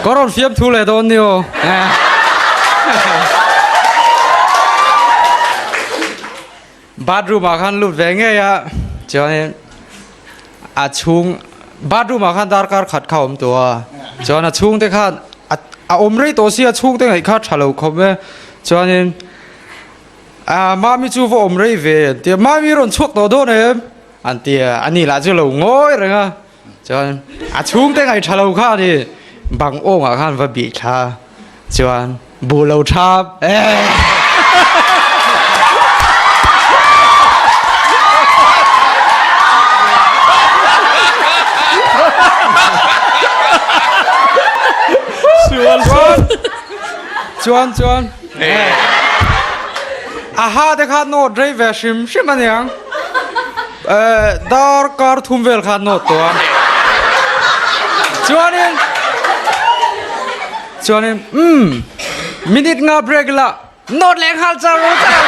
Ka rawn fiam thu leh dawn ni aw. Bathroom ah khan lut ve ngei a, chuanin a chhung bathroom ah khan darkar khat kha a awm tawh a, chuan a chhungte khan a a awm rei tawh sia chhungte ngaih kha tha lo khawp e, chuanin ah mami chu va awm rei ve an ti a, mami rawn chhuak tawh dawn em an ti a, ani lah chu lo ngawi reng a, chuan a chhungte ngaih tha lo kha ani bang awngah khan va bih thla a, chuan buh lo thap e. Chuan chuan chuan a ha te kha nawt rei ve hrim hrim aniang dar kar thum vel kha nawt tawh a chuanin Chuanin, Umm, minute nga break ila, nawt leh nghal char ru char.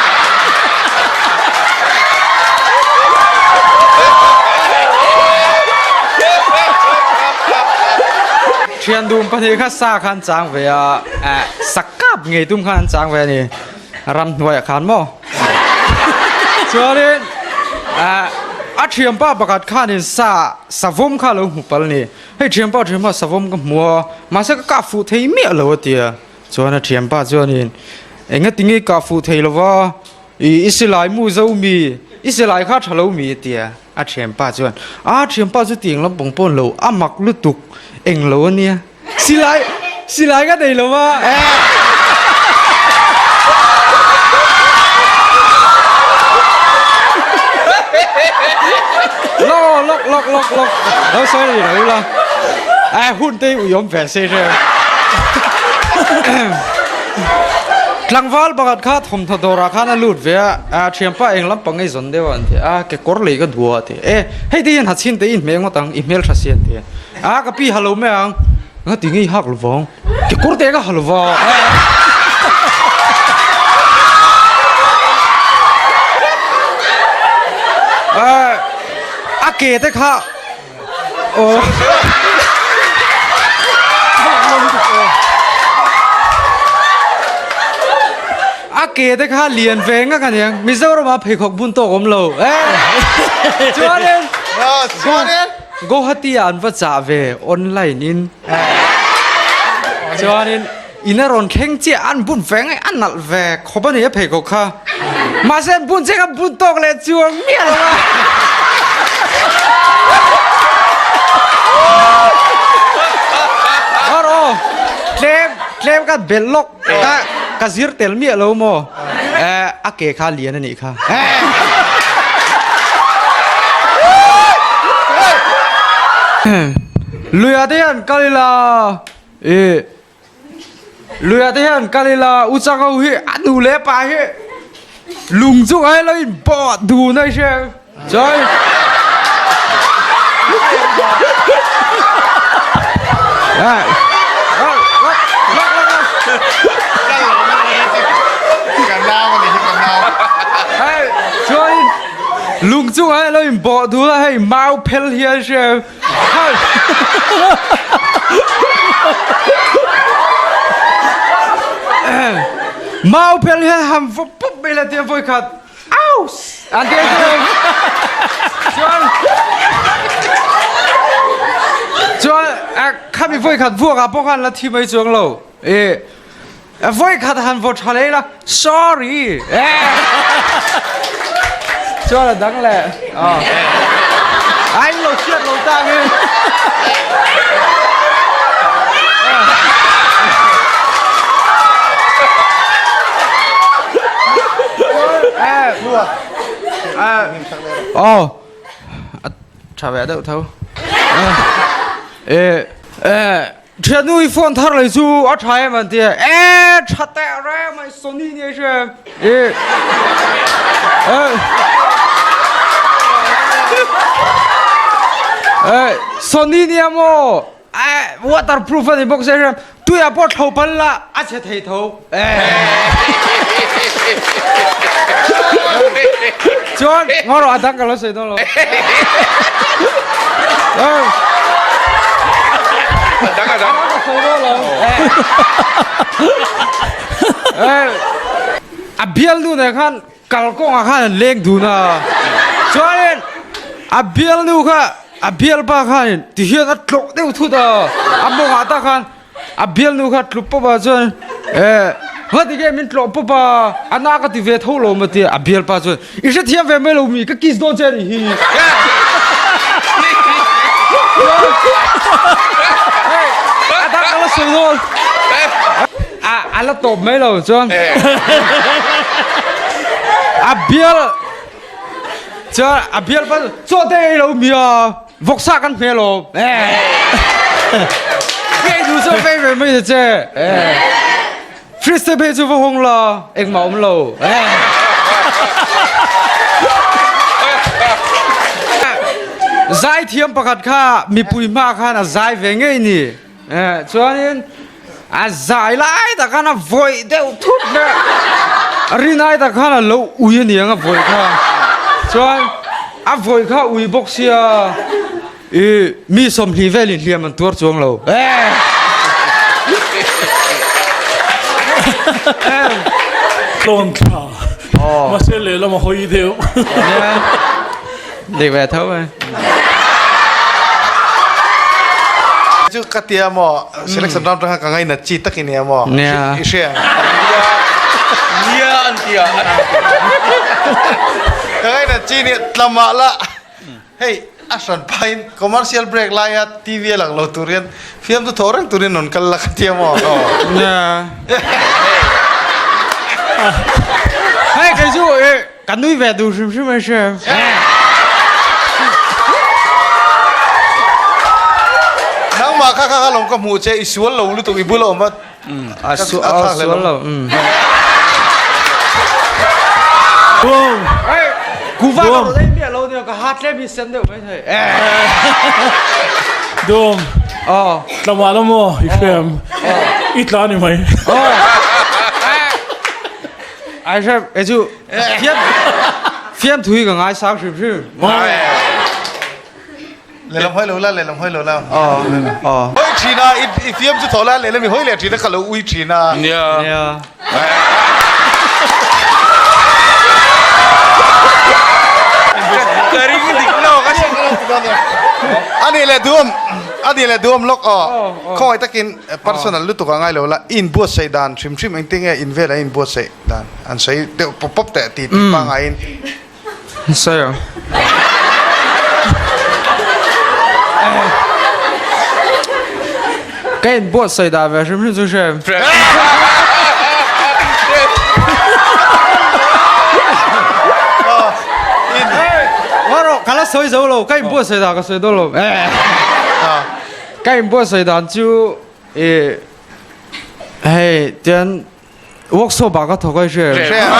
Thian dum pahnih kha sa khan chang ve a, eh, sa kap ngei tum khan an chang ve a ni, ramhnuaiah khan maw. Chuanin, eh, a thianpa pakhat khanin sa, savawm kha a lo hmu palh a ni. Hei thianpa thianpa savawm ka hmu a, mahse ka kah fuh thei miah lo a ti a. Chuan a thianpa chuanin enga tinge i kah fuh thei lo va, i i silai mu zo mi, i silai kha tha lo mi a ti a. A thianpa chuan a thianpa chu tiang lampang pawh lo, a mak lutuk eng lo a nia, silai silai ka nei lo va. Lawk lawk lawk lawk lawk lo sawi rih lo ila a hun te hi ui awm ve se hrem tlangval pakhat kha thawmhnaw dawrah khan a lut ve a a thianpa eng lampang ei zawn deuh a an ti a kekawr lei ka duh a ti e hei te hian ha chhin te i inhmeh ngawt ang i hmeltha si an ti a ka pi ha lo mai ang nga ti ngei hak lovang Kekawr te ka ha lova. A ke te kha aw. A ke te kha lian ve ngak a niang Mizoram ah pheikhawk bun tawk awm lo. Chuanin Guwahati ah an va chah ve online in. Chuanin in a rawn thleng chiah an bun ve ngai a nalh ve khawp a ni a pheikhawk kha. Mahse an bun chiah kha bun tawk leh chuang miah lo a. Awr aw tlem tlem ka belh lawk ka ka zir tel miah lo maw a ke kha lian a nih kha. Luia te hian kal ila ih Luia te hian kal ila u chang ho hi a nu leh pa hi lung chu ngai lo in bawh dun a i hria chuan chuan lung chu ngai lo in bawh dun a hei mau phel hian hria Mau phel hian ham va pup mai la tia vawi khat aus an ti chuan chuan khami vawi khat vuak ah pawh khan la thi mai chuang lo e vawi khat han vaw tha leh la sorry chuan a dang leh a in lo hriat lo ta ang in aw tha ve deuh tho e Thiannu i phone thar lei chu a tha em an ti a, e tha teh reng mai Sony ni a hria em? E e Sony nia maw e waterproof a ni bawk se hria em? Tuiah pawh thlo pal la a chhe thei tho e chuan ngaw rawh a dang ka lo sawi dawn lo. Dang a dang. Ka sawi dawn lo. A bialnu nen khan kalkawngah khan an leng dun a. Chuanin a bialnu kha a bialpa khanin tihian a tlawh deuh thut a. A mawngah tak khan A bialnu kha tlu pawp ah chuan eh ngati nge min tlawh pawp a, a na ka ti ve tho lo maw tia a bialpa chuan i hrethiam ve mai lo mi ka kiss dawn che a nih hi. A dang a la sawi dawn a a la tawp mai lo chuan a bial chuan a bialpa chaw te ei lo mi a. Vawksa kan hmel awm. Ngei duh chu vei ve mai ta che. Fridge te phei chu va hawng la, engmah awm lo. Zaithiam pakhat kha mipui hma khan a zai ve ngei ni. Chuanin a zai lai tak khan a vawih deuh thut leh a rinai tak khan a lo ui a niang a vawih kha chuan a vawih kha ui bawk sia ih mi sawmhnih velin hliam an tuar chuang lo. Tlawn thla mahse lehlam a hawi deuh. Dik ve tho e. Chu ka tia maw selection round atanga ka ngainat chi tak i nia maw Nia. i hria Nia an tia. Ka ngainat chi nia tlamah la hei a hran pahin commercial break laia TV a lang lo tur hian fiamtu thaw reng turin rawn kal la ka tia maw. Nia. Hei kei chu e Ka nui ve duh hrim hrim a hria. Nangmah kha kha lawm ka hmuh che i sual lo lutuk i bula awm a. A sual lo. Kuva ka rawn ei miah lo nia ka ha tlem hi sen deuh mai thei. Dawm. Tlangval a maw i hriam. I tla ni mai. Ai hre e chu fiam fiam thui ka ngai sang hrim hrim. Lehlam hawi lo la lehlam hawi lo la. Aw aw. Hawi thin a i fiam chu thaw la lehlam i hawi leh thin a ka lo ui thin a. Nia. Nia. Ka ring dik lo ka hre. Ani leh duam ani leh duam lawk aw. Khawngaih takin Personal lutuk a ngai lo la, i inbuatsaih dan hrim hrim engtin nge in velah i inbuatsaih dan an sawi deuh pawp pawp teh tih tih pangaiin. Sawi ang. Ka inbuatsaih dan ve hrim hrim chu hre em? Ngaw rawh, ka la sawi zo lo, ka inbuatsaih dan ka sawi dawn lo. Ka inbuatsaih dan chu ih hei tian workshop ah ka thawk a i hria em?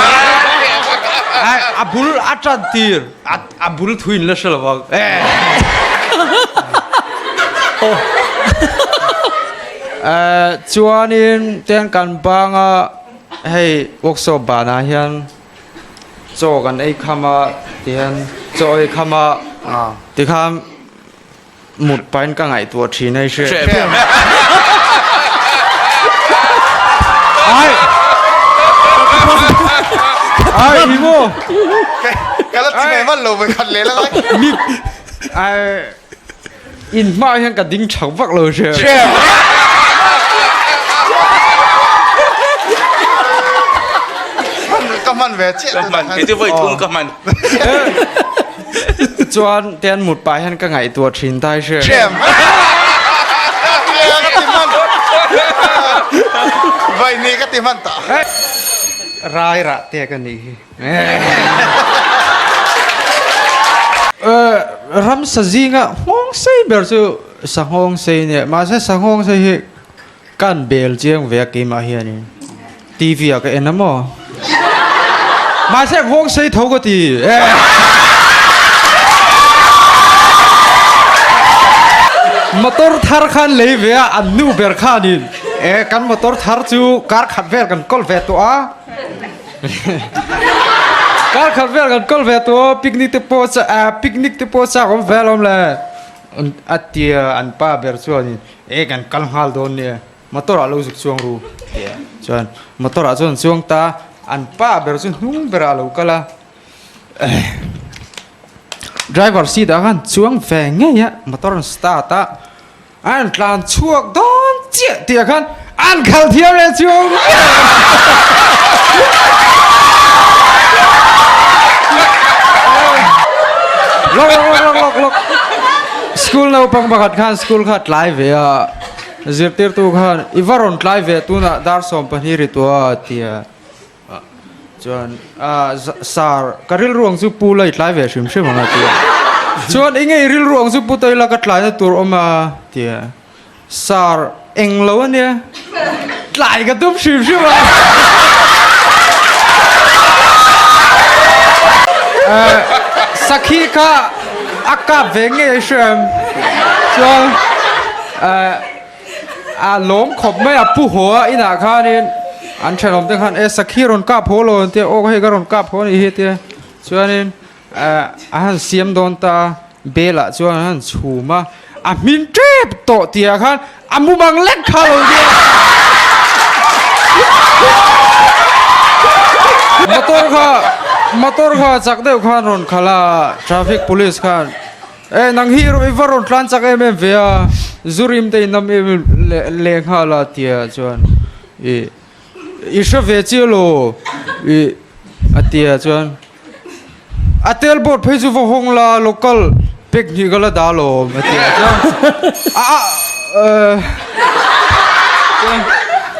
Ai a bul a tan tir a bul thu in la hre lo vang. Chuanin tian kan banga hei workshop banah hian chaw kan ei kham a tihian chaw ei kham a tikhan Mut pahin ka ngaihtuah thin hei hre. Ai! Ai ni maw? Ka la ti ve hman lo ve khat leh la ngai. Mi ai in hma hian ka ding thak vak lo hre. Ka hman ve chiah. Ka hman kei chu vawi thum ka hman. Chuan tian mut pah hian ka ngaihtuah thin tai hria. Hriam. Ka ti hman. Vai ni ka ti hman ta. Rai rah te ka nih hi. Ramsa zinga nghawng sei ber chu sanghawng sei nia. Mahse sanghawng sei hi Kan bel chiang ve a keimah hianin TV ah ka en a maw? Mahse nghawng sei tho ka ti. Motor thar khan lei ve a an nu ber khanin e kan motor thar chu kar khat vel kan kawl ve tawh a. Kar khat vel kan kawl ve tawh a picnic te pawh picnic te pawh chak awm ve alawm le. A tia an pa ber chuanin e kan kal nghal dawn nia motor ah lo zuk chuang ru tia chuan motor ah chuan an chuang ta an pa ber chu hnung berah a lo kal a driver seat ah khan chuang ve ngei a motor an start a an tlan chhuak dawn chiah tih ah khan an khalh thiam leh chuang lawk lawk lawk lawk lawk school naupang pakhat khan school kha a tlai ve a zirtirtu khan i va rawn tlai ve tunah dar 12 ri tawh a ti a Chuan sar ka rilru ang chu pu la i tlai ve hrim hrim ang a ti a. Chuan enge i rilru ang chu pu ta ila ka tlaina tur awm a ti a. Sar eng lo a nia tlai ka tum hrim hrim a. Sakhi kha a kap ve ngei a hriam chuan A lawm khawp mai a, pu haw a inah khanin an thenawm te khan e sakhi rawn kap haw lo an tia aw hei ka rawn kap haw a nih hi a tia chuanin eh a han siam dawn ta a bel ah chuan an han chhum a a hmin tep tawh tih ah khan a mumang lek kha lo nia motor kha motor kha chak deuh khan rawn khalh a traffic police khan. E nang hi i va rawn tlan chak em em ve a, zu rim te in nam em em leh leh nghal a tia chuan i i hre ve chiah lo i a tia chuan a tel board phei chu va hawng la local pack hnih ka la dah lawm a tia chuan a a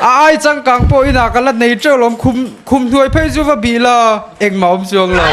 a ai changkang pawh inah ka la nei teuh lawm khum khum hnuai phei chu va bih la engmah awm chuang lo.